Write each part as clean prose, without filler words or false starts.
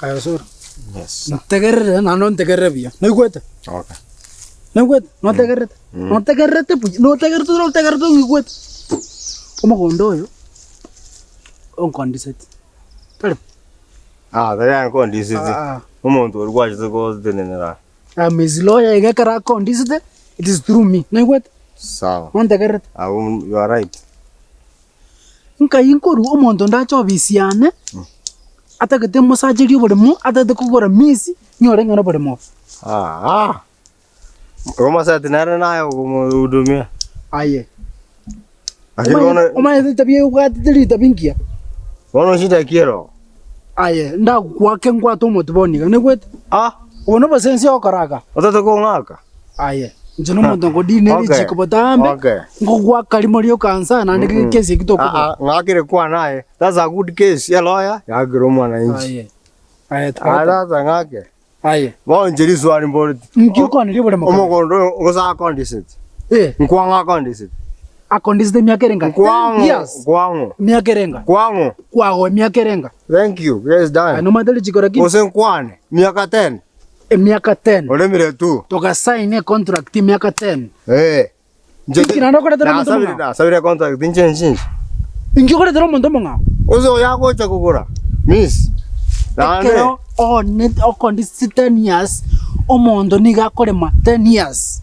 Aye Osoro, Yes sir. ntegerere naende ontegerere buya, noigwete? Okay. Noigwete? Notegererete? Notegererete buya, notegererete notegererete ong'igwete? Omogondo oyo, onkondiseti, tari bo? Ah, tari ankondiseti. Ah, ah. Omonto oria gwachete gotenenera. I'm his lawyer iga ekero akondisete, it is through me, noigwete? Sawa. Nontegererete? Abwo you are right. Nkai nkorwa omonto ndache ofisi yane, atagete mosacherie oboremo, atagete kogora misi, nyore ng'a noboremo obo. Aa, igo omosati nere naye okomohudumia. Aye, Lakini bono omanyete etabia eye obwate teri etabi engiya. bono shida ki ere oo? Aye, ndagokwake nkwate omotwe bono iga, noigwete? Ah! Obo nobosensi ogokora iga. Otagete kong'aka? Aye, inche nomonto nkodina Okay, erichiko botambe, okay. nkogoaka rimo rioka nsa naende Mm-mm. kesi eki tokobua. Ah, ah, ng'akire kwana aye. That's a good case. A lawyer yakire omwananchi. Aye, aye Ah, tata, sasa ng'ake. aye. Bono inche riswali mboreti. Nki okwaneria oboremo kare? Omogondo oyo gose akondiseti. Eh, Nkwang'o akondiseti. akondisete emiaka ere enga? Ten Nkwang'o, years. nkwang'o, Emiaka ere enga? nkwang'o. Kwago emiaka ere enga? Thank you. Yes, Aye done. nomanyete richiko lakini? Gose nkwane miaka 10. Emiaka ten. Oremire tu. Togasign econtract emiaka ten. Eh. Inche Inki naende okoretera omonto nasabire omong'ao? nasabire contract inche nchinche. Inki okoretera omonto omong'ao? Gose oyo agocha kogora miss. Naende Ekero one okondisi ten years, omonto nigo akorema ten years.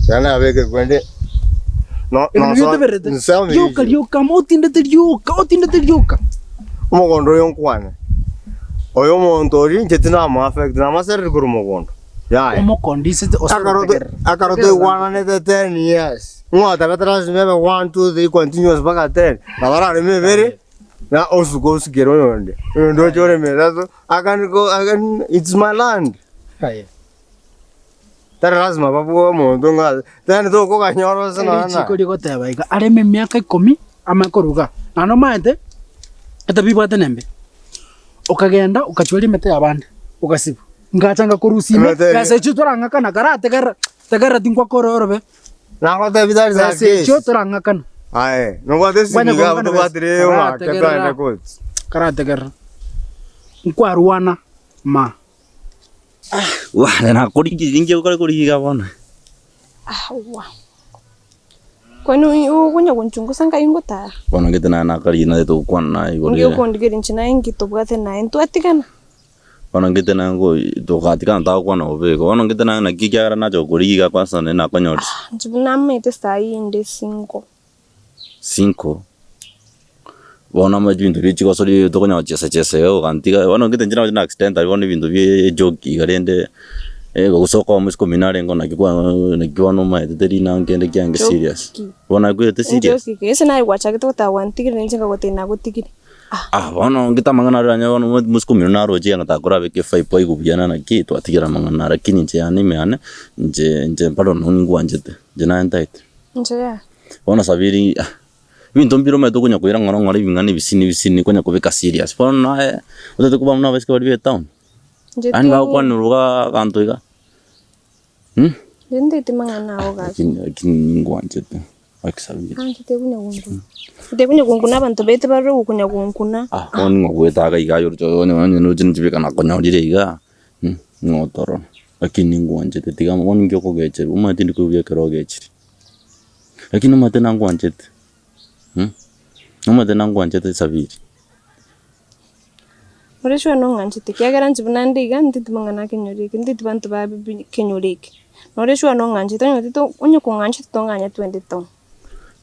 Tiga nabeke kwende no Ebinto noso biotebererete, nsome rioka issue. rioka amo otindete rioka otindete rioka. Omogondo oyo nkwane. Oyo omonto oria inche tinamoaffect, namasereri korwa mogondo, yaya. Omokondisete ose Akaro otegerere. akaro Tegerera. toigwananete ten years, ng'otebete lasima ebe one, two, three continuous mpaka ten, nabo arareme ebere, na osuke osukere oyonde, oyonde oche oreme etato, I can go, I can, it's my land. Aye. Tari lasima babue omonto ng'a yaani tokoganyora ase nonya na. Erichiko rigoteba iga, areme emiaka ikomi amanye koruga. Naende omanyete, etabi ebwate nembe, okagenda okachweria emete y'abande, ogasibwa, ngacha ngakorusia ime, Emete eria. besa echio torang'akana karategerera, tegerera tinkwakora orobe, Nagotebia tari sa besa echio case. torang'akana. Aye, nobwate esimi Kwanya iga kong'akana besa. tobwatire omwake Karategerera. twaende court. Karategerera, nkwarwana ma. Wah, nakorigirie inki okore korigia bono? Awa. Kwani okonya gonchungusa nkai ngotara? Bono gete naye nakarigia naye togokwana naye igoro Inki ere. okondigeria inche naye inki tobwate naye ntwatigana? Bono ngete naye ngo togatigana tagokwana bobe igo. Bono ngete naye naki ekiagera nacha gokorigia iga kwanza naende nakonyorire. Inche buna amaete saii inde single. Cinco, bono ama ebinto bie chigosori tokonyara gochesa chesa iga ogantiga bono gete inche naroche na accidentally bono ebinto bie ejoki iga rende gose okoba omosike omino arenge naki kwa naki bono omaete teri na kende kiange serious. Joki. Bono nakwete serious. Enjoki gese naye gwachagete goteba gwantigire ninche nkagotebia nagotigire. Ah bono ngete amang'ana aria onye bono omosike omino naroche iga ngotaka korabeke efipe aigwe buya na naki twatigera amang'ana aria lakini inche yane ime yane inche inche bado ningwanchete inche naye ntaete. Inche yaya. Bono Sabiri, ah, ebinto mbire omanyete okonya koira ng'ora ng'ora ebing'ana ebisini ebisini konya kobeka serious. Bono naye, otagete koba buna abaiseke baria ba etown? Inche Yaani ti- bagokwanerwa iga aganto iga, mh? Inche ntaeti mang'ana ao gaki. Lakini lakini ningwanchete, gaki Sabiri. Anche tekunya gonkuna. Tekunya gonkuna abanto baito barore gokonya gonkuna. Ah, bono ning'o ogwetaka iga aye oroche onye onye noroche ninchibeka nakonyorire igaa, mh, ning'o otorora. Lakini ningwanchete tiga bono ninki okogecherwa, omanyete tindi koigwa ekero ogechire. Lakini omanyete nangwanchete, omanyete nangwanchete Sabiri. Ore sure nong'anchete, ekiagera inche buna nde iga ntiti mang'ana a kenyoro eke, ntiti banto ba kenyoro eke. Nore sure nong'anchete onye otete onye kong'anchete tong'anya twende town.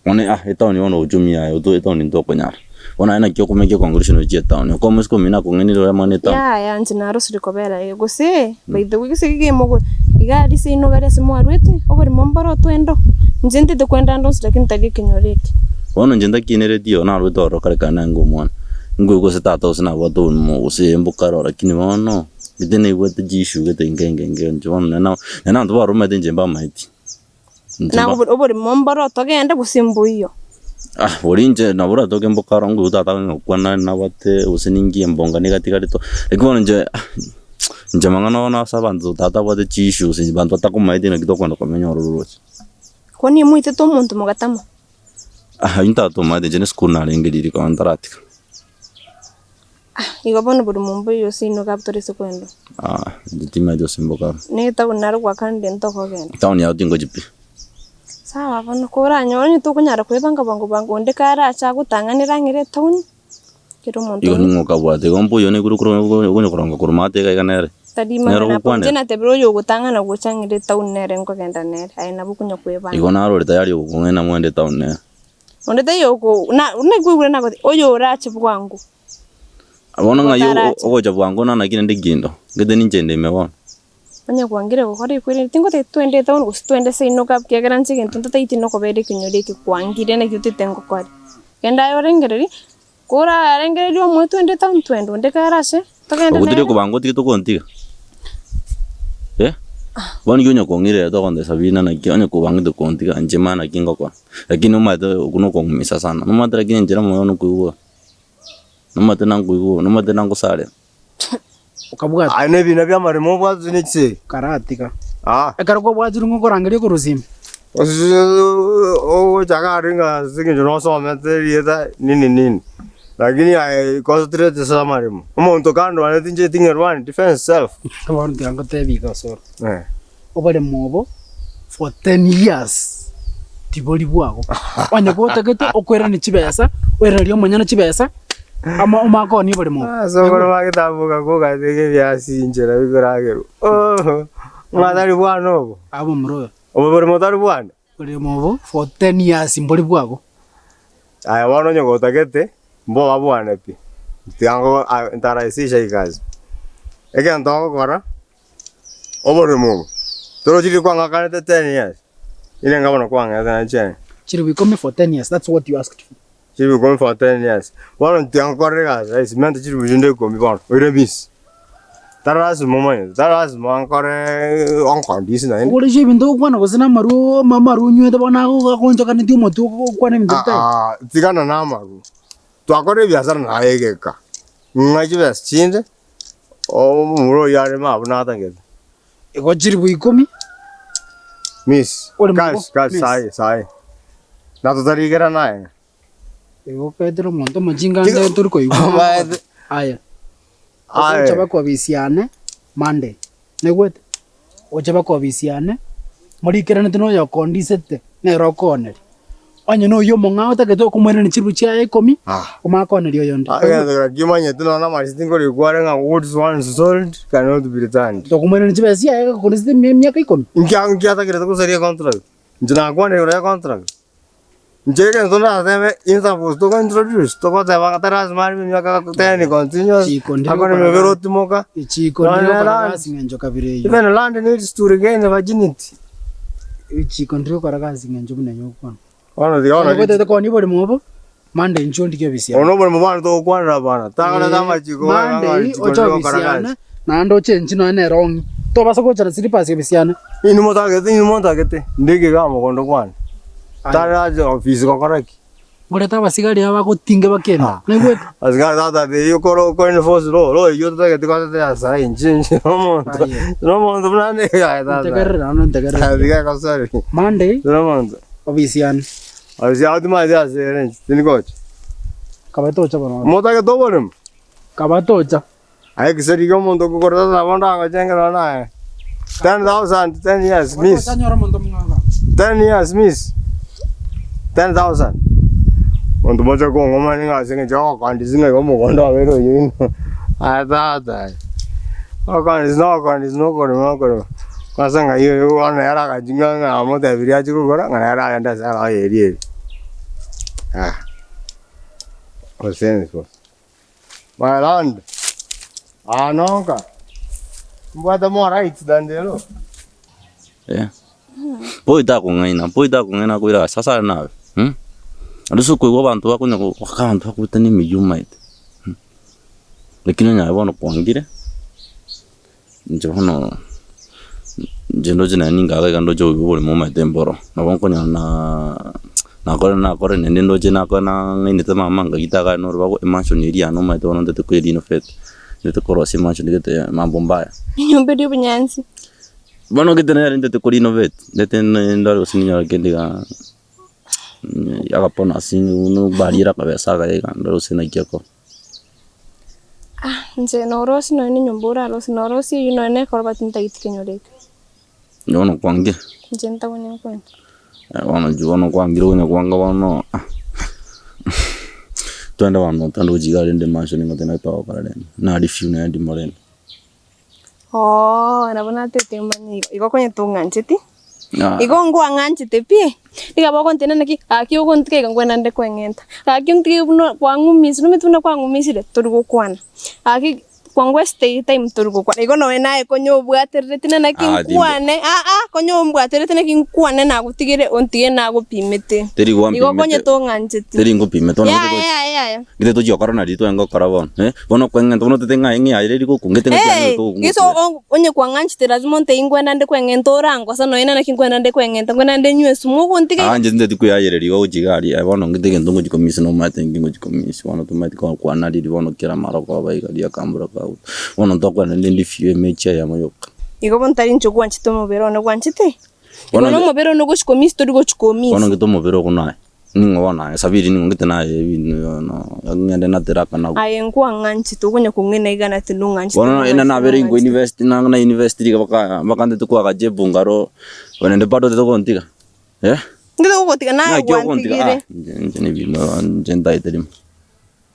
Bono ah etown bono uchumi aye otwe etown ntokonyara. Bono aye naki okomake econclusion ochie etown, okoa omosike omino akong'ainire ore amo na etown. Yaya inche narosire kobera iga, gose by the way gose egemogo iga aria seino iga aria ase mwarwete, oborimo mboro otwende oo. Inche ntete kwenda ande onsi lakini tari ekenyoro eke. Bono inche ntakineretie oo narwete ororo kare kare naye omwana, nkoigwa gose tata gose nabwate oborimo gose emboka aroro lakini bono, gete naigwete chiissue gete inke inke inke inche bono nonye na nonye na abanto baromete inche mbamaeti. Inche Na mba- obo- oborimo mboro togende gose mboiyo. Ah, boria inche nabo oratoke mboka aro ng'o tata ng'okwana nabate gose ninki embonga niga atigarete oo. Lakini bono inche ah, inche mang'ana bono ase abanto tata abwate chiissues banto batakomaeti naki tokogenda komenya ororo roche. Kwani moitete omonto mogatama? Ah, intwe tatomaete inche ne esukuru narenge riria ekero ntaratiga. Igo bono bori momba oyio ase inwe iga tore ase kwenda. Ah, inche timanyeti gose mboka aro. Ne etown naro gwakanire ntokogenda. Town yao tingochi pi. Sawa bono koranyore onye tokonyara kwebanga bwango bwango onde karache agotang'anere ang'ere etown, kera omonto Igo ning'o okabwate igo mbuya one igoro korwa okonya koronga korwa maate iga iga nere. Tari Nere mang'ana apo, ogokwanera. inche natebire oyo ogotang'ana gocha ang'ere etown nere nkogenda nere, aye nabo okonya kwebanga. Igo narore tayari ogokong'aina mwende etown nere. Onde taiyo oko na buna nkoigure nagoteba, oyo orache bwango. Bono ng'ai Otarache. ogocha bwango nana ki naende kendo, ngete ninche inde ime bono. Onye kwangire gokora ekweri tingoteba twende etown gose twende seino ka ekiagera inche egento ntataeti nokobera ekenyoro eke kwangire naki otete ngokore. Genda aye orengereria, korarengereria omoe twende etown twende onde kare ase togende Ogotiri nere. okobanga otige tokontiga eh? Bono inki onya kong'irera togontebia Sabina naki onye kobangete kontiga inche mani naki ngokora. Lakini omanyete okwo nokong'umisa sana, nomanyete lakini enchera omoyo one okoigwa, nomanyete nankoigwa, nomanyete nangosarera. Okabwata. Aye nebina bi'amaremo obwatete ne chisegi. Karatiga. Ah. Ekero kwabwatire ng'a okorangeria okorusia ime. Ogochaka aria ng'a ase eng'encho nosomete erieta nini nini, lakini aye concentrate ase amaremo. Omonto kandwaneti inche ting'erwani, defense self. Bono tiga ngotebi iga osoro. Eh. Oboremo obo for ten years tibori bwago. Onye gotagete okoirania chibesa, oiranerie omonyene chibesa, ama omanye koonia oboremo obo. Ase okorema getamboka kogateka ebiasi inchera bikoragerwa. Ooh, ng'a tari bwane obo. Abwo momura oyo. Obo boremo tari bwane. Oboremo obo for ten years mbori bwago. Aye bono onye gotagete, mboba bwane pi. Tiga nko ntarahisisha ekazi. Egento ogokora. Oboremo obo, torochiri kwang'akanete ten years, ere enga bono kwang'ete naende chiane. Chiribu ikomi for ten years, that's what you asked for. Chiribu ikomi for ten years. Bono tiga nkokorere egasi rahisi, menta chiribu chinde ikomi bono, oire miss. Tari lasima omanyete, tari lasima nkore onkondisi naende. Okoresha ebinto ogokwana gose na amarwa amarwa onywete bono agoonchokanetie omotwe okwane ebinto bitaiyo. Aa tigana na amarwa, twakora ebiasara naye egeka, ng'a chibesa chinde. Omomura oyio areme abwo natagete. Igo chilifu ikomi. Miss, Ore kazi, mogo, kazi, miss. sahi, sahi. Na totarigera naye. Igo okaetera omonto omochinga Tiga- ande tori koigwa. Omaete. Aya, Aye. ogocha bakwabisiane Monday, naigwete? Oche bakobisiane, morikeranete na oyokondisete, nere okooneria. Onye na oyio omong'ao otagete okomoiraneria chilifu chiaye ikomi, omanye kooneria oyonde. Egento kera kimanyete nonya na amarisiti nkorikwa are ng'a goods once sold cannot be returned. Tokomoiraneria chibesa chiaye gakondisete emiaka ikomi. Inki nkiatakerete gosaria econtract? Inche nakwanire igoro ya econtract. Inche egento ndatebe intervals togo introduce togoteba ng'a tari lasima arime emiaka ten continuous, Chiko ndiri akore gokora emebere otimoka, Echiko Nonya ndiri gokora land. gasi ng'encho kabere eyio. even land needs to regain virginity. Echiko ndiri gokora gasi ng'encho buna eyio ogokwana. Bono tiga bono Onye gotete koonia oboremo obo, Monday inchuo ondike obisiane. Obo noboremo bwane togokwanera abana, takoreta amachiko ng'a Monday richiko oche rire gokora obisiane, gasi. naende ochenchi nonya na erong'i. Tobasa gocha na slippers obisiane. Inwe motagete, inwe montagete, ndike igaa mogondo kwane. Tari ase ofisi gokora ki? Ngorete abasigari aba bagotinga bakende. Naigwete? Asikari tata teiyo okore okore enforce law, law eyio totagete gotetea ase inche inche nomonto, Aye. nomonto buna ande aye tata. Ntegerere naende ntegerere. Tiga egosori, Monday, nomonto. obisiane. Ofisi yao timanyeti ase ere inche, tindi gocha. Kaba tocha bono. Motagete oboremo? Kaba tocha. Aye ekeseri kia omonto okogora tata nabo ndagochengera naye. 10,000, 10 years miss. Kaba tocha nyora omonto omong'ao. 10 years miss. 10,000. Monto moche kong'omani ng'a ase eng'encho ogokondisi ng'a igo omogondo obeire oyo ino. Aye tata aye. Ogokondisi na ogokondisi na okorema okorema. Kwanza ng'ai oyo bono nere agaching'a ng'a amotebirie achie kogora ng'a nere agende ase aroye erio erio. Ah. Osense. My land, aa nonka, mbwate more rights than the law. Eh. Boy takong'aina, boy takong'aina akoira ase asare nabe mh, naende ase okoigwa abanto bakonya goaka abanto bakobutana emeyio omanyete mh, lakini onye aye bono kwangire, inche bono inche ndoche naende ninga iga iga ndoche oboremo omanyete mboro, nabo nkonyora naaa nakore nakore naende ndoche nakore nang'ainete mama nkagita iga aye norobago emansion eria yane omanyete bono ntete koyerenovate, ntete korosia emansion gete mambo mbaya. Enyomba eria obonyansi. Bono gete nere ntete korenovate, ntete ndore gose ninyore kende igaa agapona ase bariera akabesa akaya iga ndore gose naki akoba. Ah, inche norosie nonye na enyomba orarosie, norosie eywo nonye na ekoroba tintageti kenyoro ekio. Bono kwangire. Inche ntaboni nkwenda. Bono inche bono kwangire konya kwanga bono ah, twende bono twende gochia iga rende mansion ngote naki togokora rende, nari few naende ndimo rende. Ooh, nabo natete manye igo, igo konya tong'ancheti, igo nkwang'anchete pi, niga bogontebia naki, gaki ogontiga iga nkwenda nde kweng'enta, gaki ontige buna kwang'umisire, nomanyete buna kwang'umisire, tori gokwana, gaki kwangwesiteire time tori gokwana, igo nonye naye konya obwaterereti na naki Ah, timbo. nkwane aa, konya ombwaterereti naki nkwane nagotigire ontige nagopimete, Teri igo konya gwampimete. tong'ancheti. Teri ngopimete bono Yaya yaya yaya. Gete tochia gokora nari twenge gokora bono, eh, bono okweng'enta bono otete ng'a ng'a aye reri gokwa ngete ng'aki Hey, aye togokwa gese ngokwa. onye kwang'anchete lazima ontebie nkwenda nde kweng'enta orangosa nonya naki nkwenda nde kweng'enta nkwenda nde nywe esumu ogontiga Aa inche tinteti kweayereria igo gochia iga aria, bono ngete egento ngochia komisia nomanyete inki ngochia komisia, bono tomaeti kokwana riria bono kera marogoba iga riria akambura kagocha. Bono ntokwana rende ndifio emechi eyemo yoka. Igo bono tari inche gwanchete omobere one gwanchete? Igo Bono na omobere one ogochi komisia tori gochi komisia. Bono ngete omobere ogo naye. Ning'o bono aye Sabiri ning'o ngete naye ebinto ng'ende na teraka nabwo. Aye nkwang'anchete okonya kong'ina iga na tindong'anchete Bono ina ndong'anchete nabere ingo ndong'anchete. university nang'e na university riga baka bakantete koagacha ebungaro naende bado otete gontiga eh. Ntete gogotiga naye Naki ogontiga gwantigire. ah inche inche na ebinto inche ntaete rimo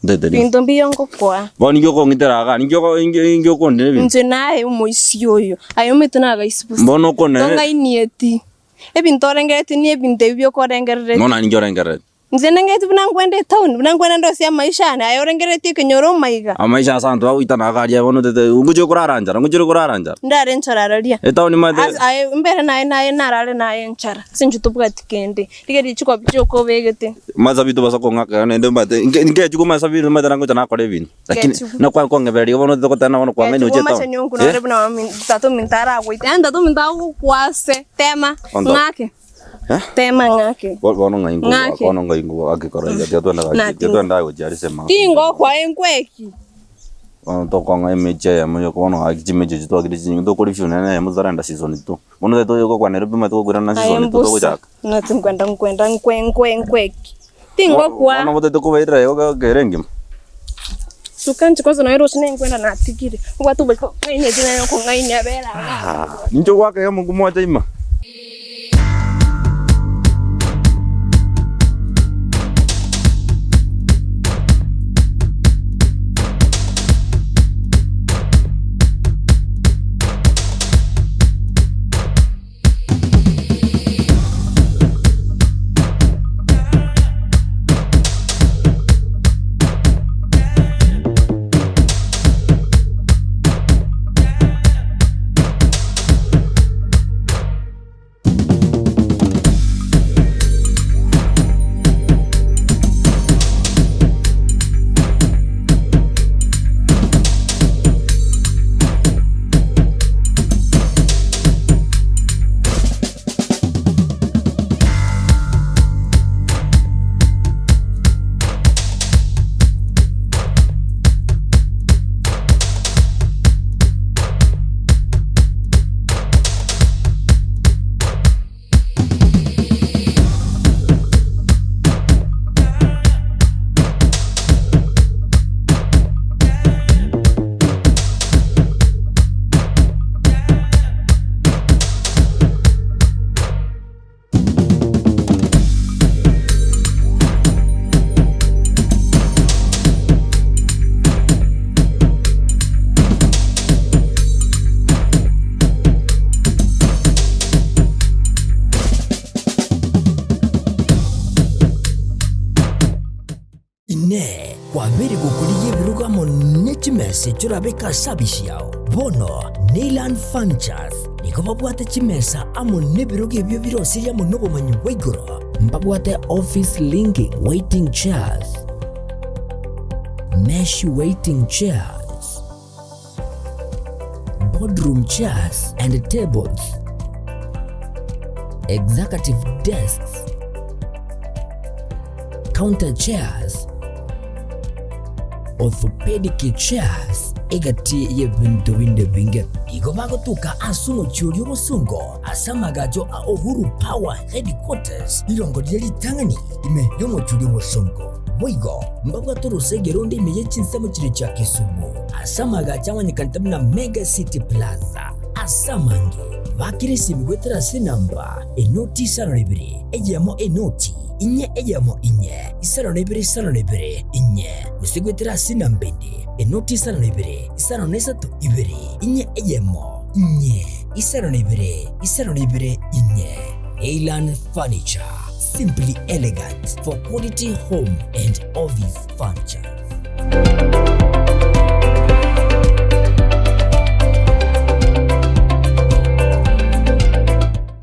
ntaete rimo. Binto mbiyo ngokoa. Bono ninki okong'itera igaa ninki oko ninki ninki okondera ebinto. Inche naye omoisia oyo, aye omanyete nagaisi bosa. Bono okone Tong'ainieti. Ebinto orengereretie nebinto ebi bioka orengereretie. Bono ninki orengereretie? Inche nengeretie buna nkwenda etown, buna nkwenda ndosie amaisha ane, aye orengereretie ekenyoro omaiga. Amaisha ase abanto bagoitana iga aria bono otete ngochia korara nchara, ngochia ore korara nchara. Ndare nchara araria. Etown omanyete. Ase aye mbere naye naye narare naye nchara, ase inche tobwati kende, rigereria chikobi chioka obegete. Masabi tobasa kong'aka naende omanyete nke nkechuka omasabi omanyete nangocha nakora ebinto. Lakini Kechugu. na kwang'ebereria bono otete goteba bono kwang'aina Kechugu oche etown. omachani onku nore buna tata ominto aragoite, yaani tata ominto agokwase, tema Onto. ng'ake, Eh? tema ng'ake. Bono ng'ai ngokwa, Ng'ake. bono ng'ai ngokwa gaki kora iga, tiga twende gaki, Nati. tiga twende aye gochia aria ase Tingokwa enkweki. Bono tokong'a emechi eyemo yoka bono gaki chimechi echio twakire chinyinge tokori few nere eyemo totarenda season two. Bono tari togokwana Nairobi omanyete gokoirana Aye season two mbusa, togochaka. nati nkwenda nkwenda nkwe nkwe nkweki. Tingokwa. Bono botete kobairera igo kere engima. Suka inche kwanza nonya roche nenkwenda natigire. Obwate oborito ng'aineti nere okong'ainia bera igaa. Ninche ogoaka iga omokungu mwacha ima. Inee! Kwabeire gokorigia ebirogo amo ne chimesa echio orabeke ase abisi ao? Bono Neyland Furnitures nigo babwate chimesa amo nebirogo ebio birosirie amo nobomanyi bwa igoro. Mbabwate office linking waiting chairs, mesh waiting chairs, boardroom chairs and tables, executive desks, counter chairs, orthopedic chairs. Egati y'ebinto binde ebinge. Igo bagotuka ase omochie oria obosongo ase amagacho a Uhuru Power Headquarters, rirongo riria ritang'ani ime y'omochie oria obosongo. Boigo mbabwate orosege ronde ime ye chinsemo chiria chia Kisumu ase amagacho amanyekanete buna Mega City Plaza. Ase amange bakire esimi goetera ase enamba enoti isano na ibere eyemo enoti inye eyemo inye isano na ibere isano na ibere inye gose goetera ase enamba ende enoti isano na ibere, isano na isato ibere, inye eyemo, inye, isano na ibere, isano na ibere, inye. Leyland Furniture, simply elegant for quality home and office furniture.